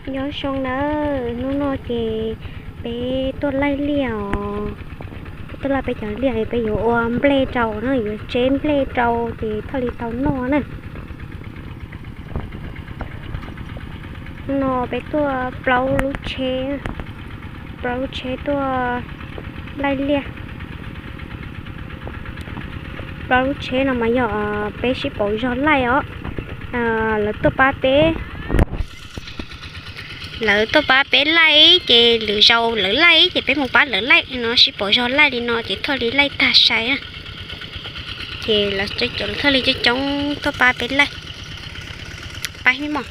Nyob zoo nawb, hnub no ces peb tuaj laij liaj os. Peb tuaj laij peb cov liaj, peb yuav ua nplej rau na, yuav tseb nplej rau ces thiaj li tau noj na. Hnub no peb tuaj plaub lub tsheb, plaub lub tsheb tuaj laij liaj. Plaub lub tsheb no mas yog peb sib pauv zog laij os. Lawv tuaj pab peb, lawv tuaj pab peb laij ces lwm zaus lawv laij ces peb mus pab lawv laij no, sib pauv zog laij li no ces thiaj li laij tag sai na. Ces lawv thiaj li coob coob tuaj pab peb laij. Pab mog.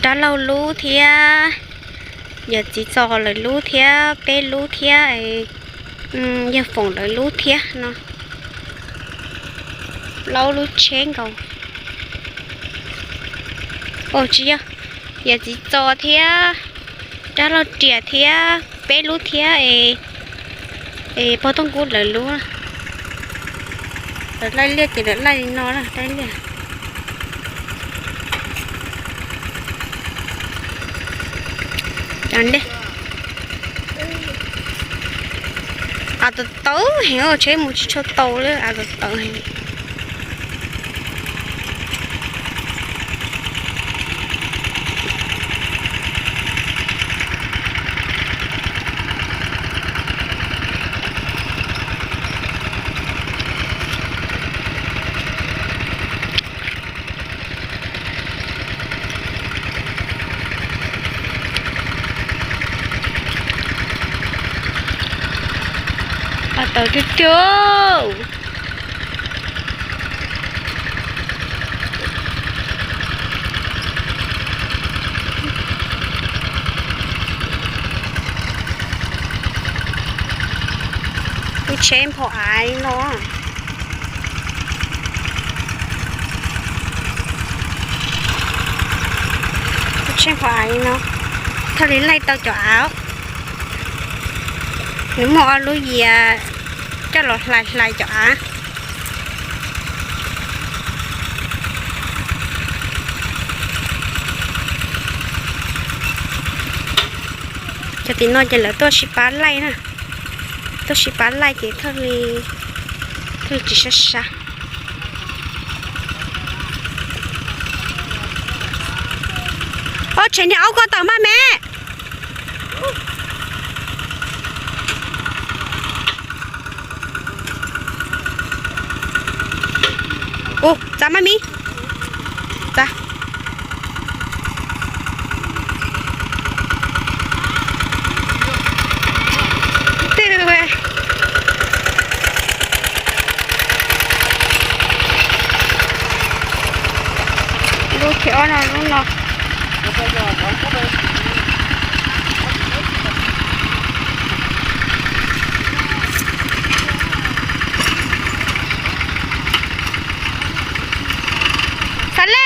Dab laug lub thiab, yawm txiv Txos lawv lub thiab, peb lub thiab, yawg Foom lawv lub thiab no. Plaub lub tsheb nkaus. Tsis yog, yawm txiv Txos thiab, dab laug Riam thiab, peb lub thiab es, es pog Tooj Kub lawv lub. Lawv laij liaj ces lawv laij li no, laij liaj. Av tawv tawv heev, tsheb mus tsis tshua tau li, av tawv tawv heev. Av tawv tiag tiag. Lub tsheb nphau av li no. Lub tsheb nphau av li no, thiaj li laij tau cov av. Nws muaj ob lub yias coj los hlais hlais cov av. Cov tim no ces lawv tuaj sib pab laij na. Tuaj sib pab laij ces thiaj li, thiaj li tsis sab sab. Ob tsheb niag aub ko tawm mas me. Ua txav mas me. Txav. Twb lub tsheb ob no lub no. Xav laj,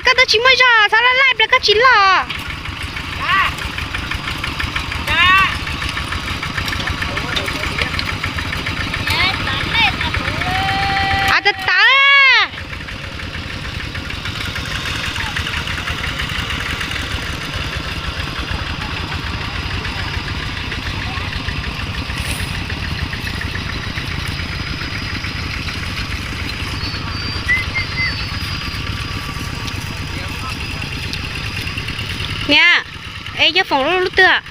koj twb tsis muaj zog, xav laj laj pliag koj tsis loj. Av tawv tawv. Niam, es yawg Foom lub twg?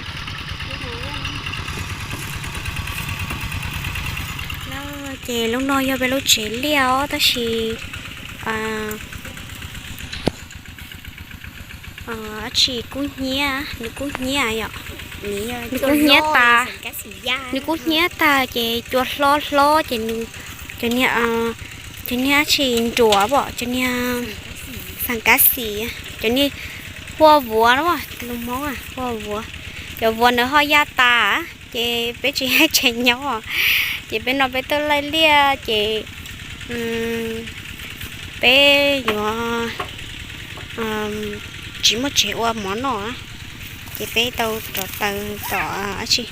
Ces lub no yog peb lub tsev liaj os, tab sis dab tsi kub hnyiab, nws kub hnyiab yom. Nws kub hnyiab tas, nws kub hnyiab tag ces cua hlob hlob ces nws, cov niag, cov niag dab tsi nruam pom, cov niag xas kab xis, cov niag huaj vuav, lus Hmoob huaj vuav, cov vuav ntawd ho ya tas. Ces peb tsis haj tsev nyob, ces peb no peb tuaj laij liaj ces peb yuav tsis muaj tsev ua mov noj, ces peb tau rov taws tom dab tsi,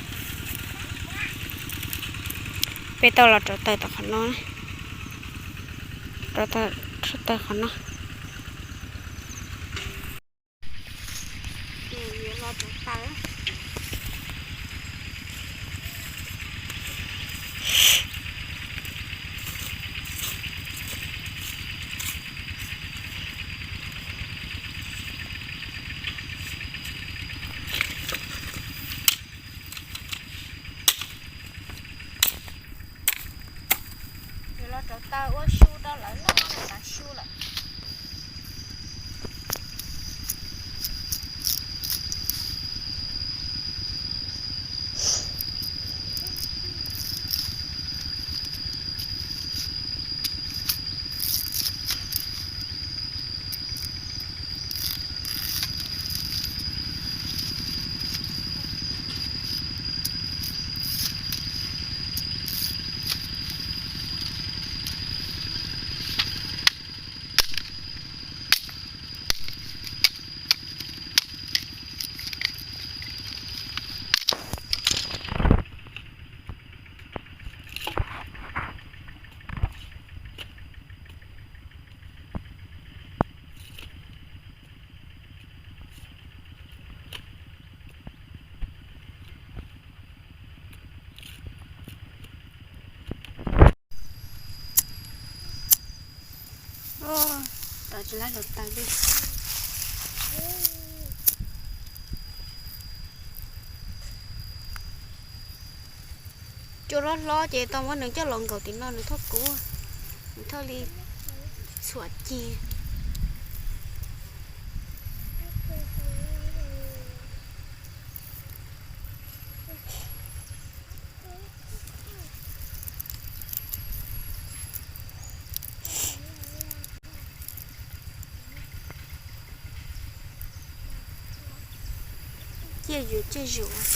peb tau los rov taws tom qhov no, rov taws qhov no. Tsis lab los taw li. Cua hlob hlob ces tau muab nws coj los nkaum tim no nws thauj kub, nws thauj li txhuam cig. Ciaj zus, ciaj zus,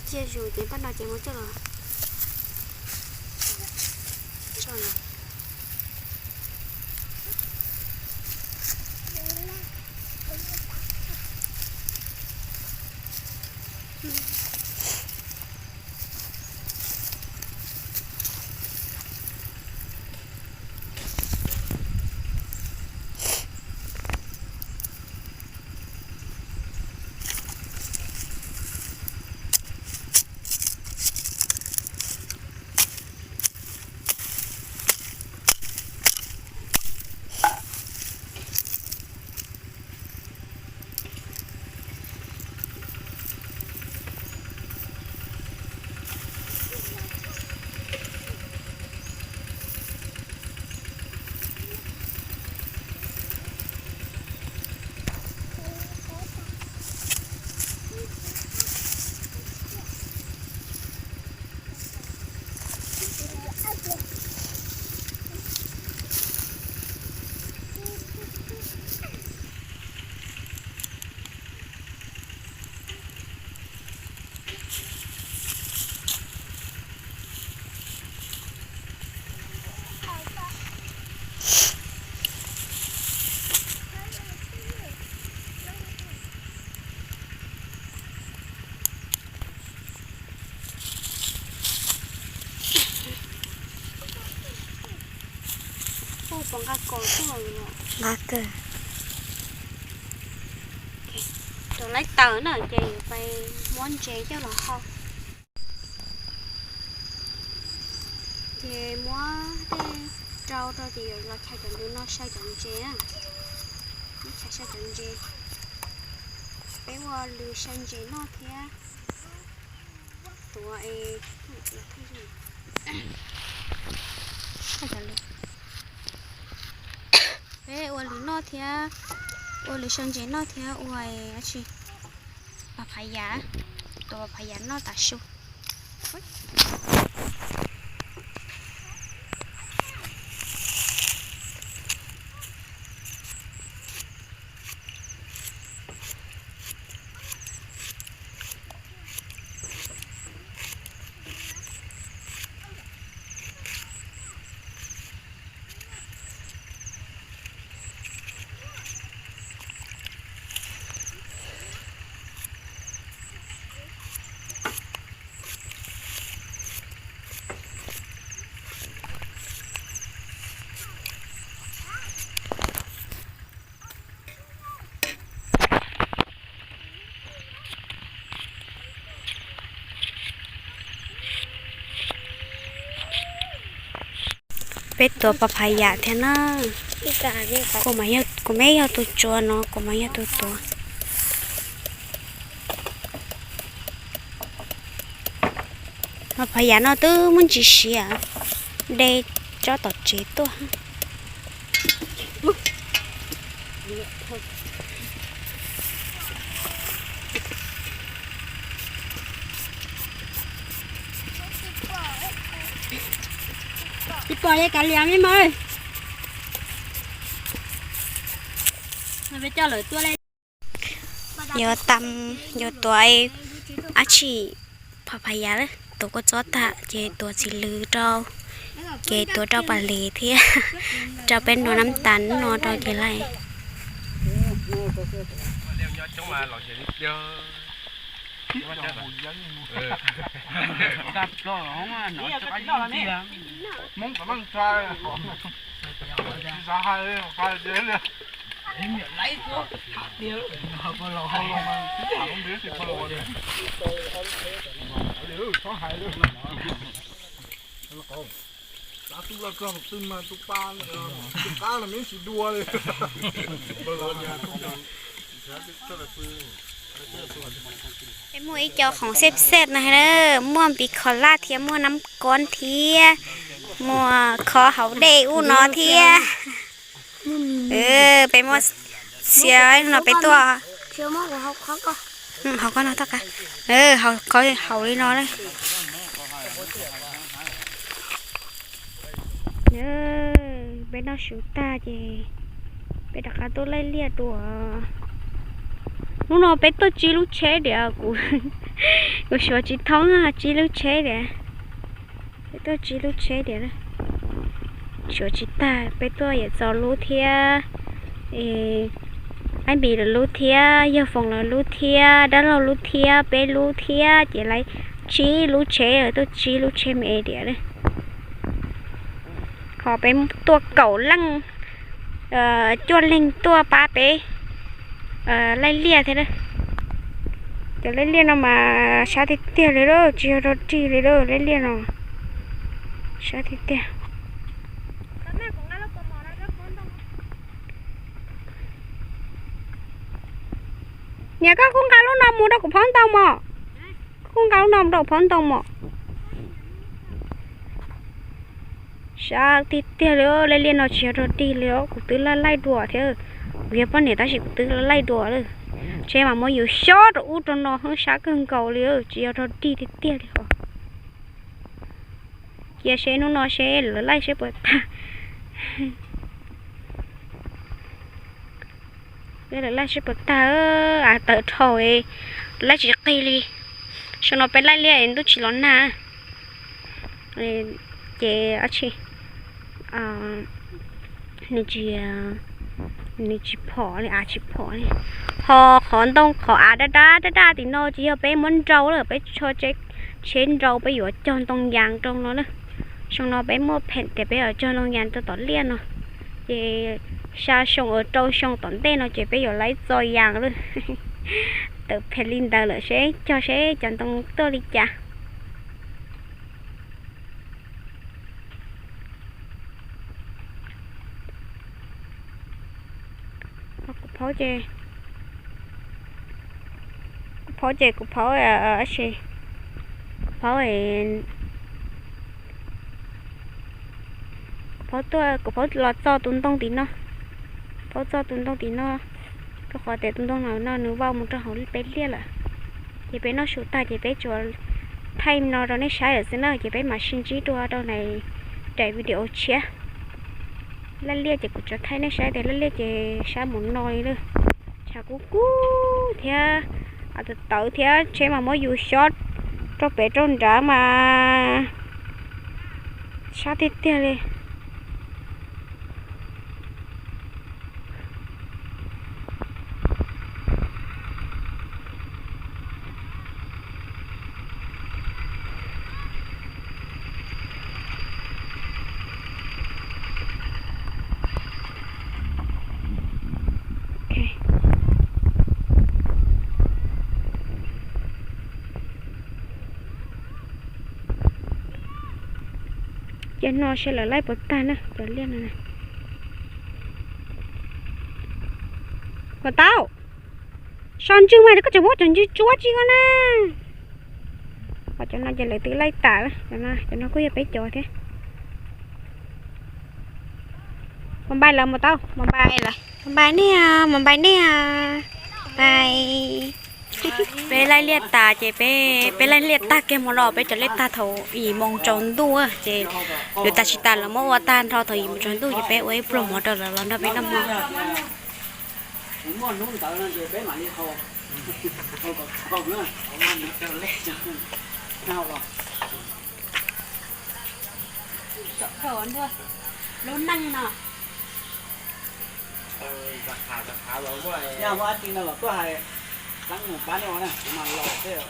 ciaj zus ces pab no ces muab coj los tso. Nqa kawg. Cov laib taws na ces yuav pais muab ntses coj los hau. Ces muab tej rau rau ces yuav los chaw cov ntses no, saw cov ntses na. Muab chaw saw cov ntses. Peb ua lws saw ntses noj thiab tuav es peb ua lws noj thiab, ua lws saw ntses noj thiab ua dab tsi, pas phas yas, tuav pas phas yas noj tav su. Peb tuav pas phas yas thiab na. Kuv mas yog, kuv me yog tus tsuav no, kuv mas yog tus tuav. Pas phas yas no twb muaj ntsis siav, de tsob tom tsev tuaj. Tsis pom li kav liam li mas. Peb coj lawv tuaj li. Yuav tam, yuav tuav dab tsi, pas phas yas lawm, tuav kua txob tag ces tuav txiv lws rau, ces tuav rau pas les thiab rau peb noj nab tas no rau ces lawm. Peb muaj ib co khoom xej xej no, muaj npiv kho laj thiab, muaj nab kob thiab, muaj khob haus dej ub no thiab. Peb muaj xiab no peb tuaj. Haus khob no, haus li no. Peb noj su tag ces peb rov qab tuaj laij liaj dua. Hnub no peb tuaj tsib lub tsheb tiam, kuv, kuv suav tsis thoob, tsib lub tsheb tiam. Peb tuaj tsib lub tsheb tiam. Suav tsis tag, peb tuaj Yawm Txos lub thiab, Aib Npis lawv lub thiab, Yawg Foom lawv lub thiab, Dab Laug lub thiab, peb lub thiab, ces lawv tsib lub tsheb, tuaj tsib lub tsheb me tiam. Ho peb tuaj kaum leej, cuaj leeg tuaj pab peb laij liaj thiab. Cov laij liaj no mas sab tiag tiag li, tsis yog rog rig li, laij liaj no sab tiag tiag. Niam, koj kuj nqa lub no mus rau kuv phaub ntoo mos. Koj kuj nqa lub no mus rau kuv phaub ntoo mos. Sab tiag tiag li, laij liaj no tsis yog rog rig li, kuv twb laij laij dua thiab. Kuv yog poj niam tab sis kuv twb laij laij dua lawm. Tsheb mas muab yus xyob rau ub rau no, sab kawg nkaus li, tsis yog rog rig tiag tiag li os. Cia seb hnub no seb lawv laij seb puas tag. Lawv laij seb puas tag, tawm dhau, laij tsis qig li. Saum no peb laij liaj ntuj tsis los nag, ces ab tsi, nws tsis, nws tsis phom li, av tsis phom li. Ho qhov ntoo qhov av daj daj daj daj tim no ces yog peb muab nrau lawm, peb tso tsheb nrau, peb yuav cog ntoo yas rau no na. Xyoo no peb muaj pheem tias peb yuav cog ntoo yas rau tom liaj no, ces xya xyoo rau xyoo tom ntej no ces peb yuav laib txo yas lawm. Tawm phem li ntawd lawm seb cog seb cov ntoo tuaj li cas. Kuv phaub ces, kuv phaub ces kuv phaub, kuv phaub, kuv phaub tuaj, kuv phaub los txo tus ntoo tim no, phaub txo tus ntoo tim no, rau qhov tias tus ntoo no nws vau mus rau hauv peb liaj lawm. Ces peb noj su tag ces peb tsuas thaij no rau nej saib lawm xwb na, ces peb mam sib ntsib dua rau daim video tshiab. Laj liaj ces kuv tsuas thaij nej saib tias laj liaj ces sab mus no li lawm. Tshav kub kub thiab, tawv tawv thiab, tsheb mas muab yus xyob rau pem rau nrad mas sab tiag tiag li. Ces no seb lawv laij puas tag na cov liaj no. Puas tau? So ntswg mas koj tseem muab cov ntswg tsuab tsi ko na. Ho cov no ces lawv twb laij tas, cov no kuj yog peb cov thiab. Mus npai lawv mus tau, mus npai lawm, mus npai nej, mus npai nej, npai. Peb laij liaj tas ces peb, peb laij liaj tag kiag mus los peb cov liaj tag thaum yim moos tsaus ntuj ces lawv tas tsis tas lawv muab ua tag nrho thaum yim moos tsaus ntuj ces peb ua ib pluag mov rau lawv los nrog peb noj mov. Lub neej no. Yog muaj dab tsi no los tuaj hais, leej mus pab nej ua na, kuv mas laus xwb.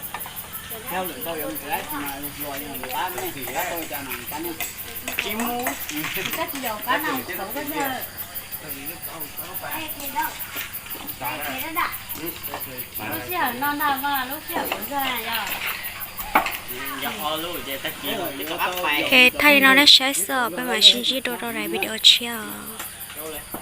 Thiab lwm ntau yuav mus dab tsi mas los yog mus pab nej, pab tau cas mas mus pab nej. Tsis mus. Koj tsis yaum pab no, lub sij hawm no ntag, lub sij hawm kuv nrog yog. Ok, thaij li no nej saib xwb, peb mam sib ntsib dua rau daim video tshiab os.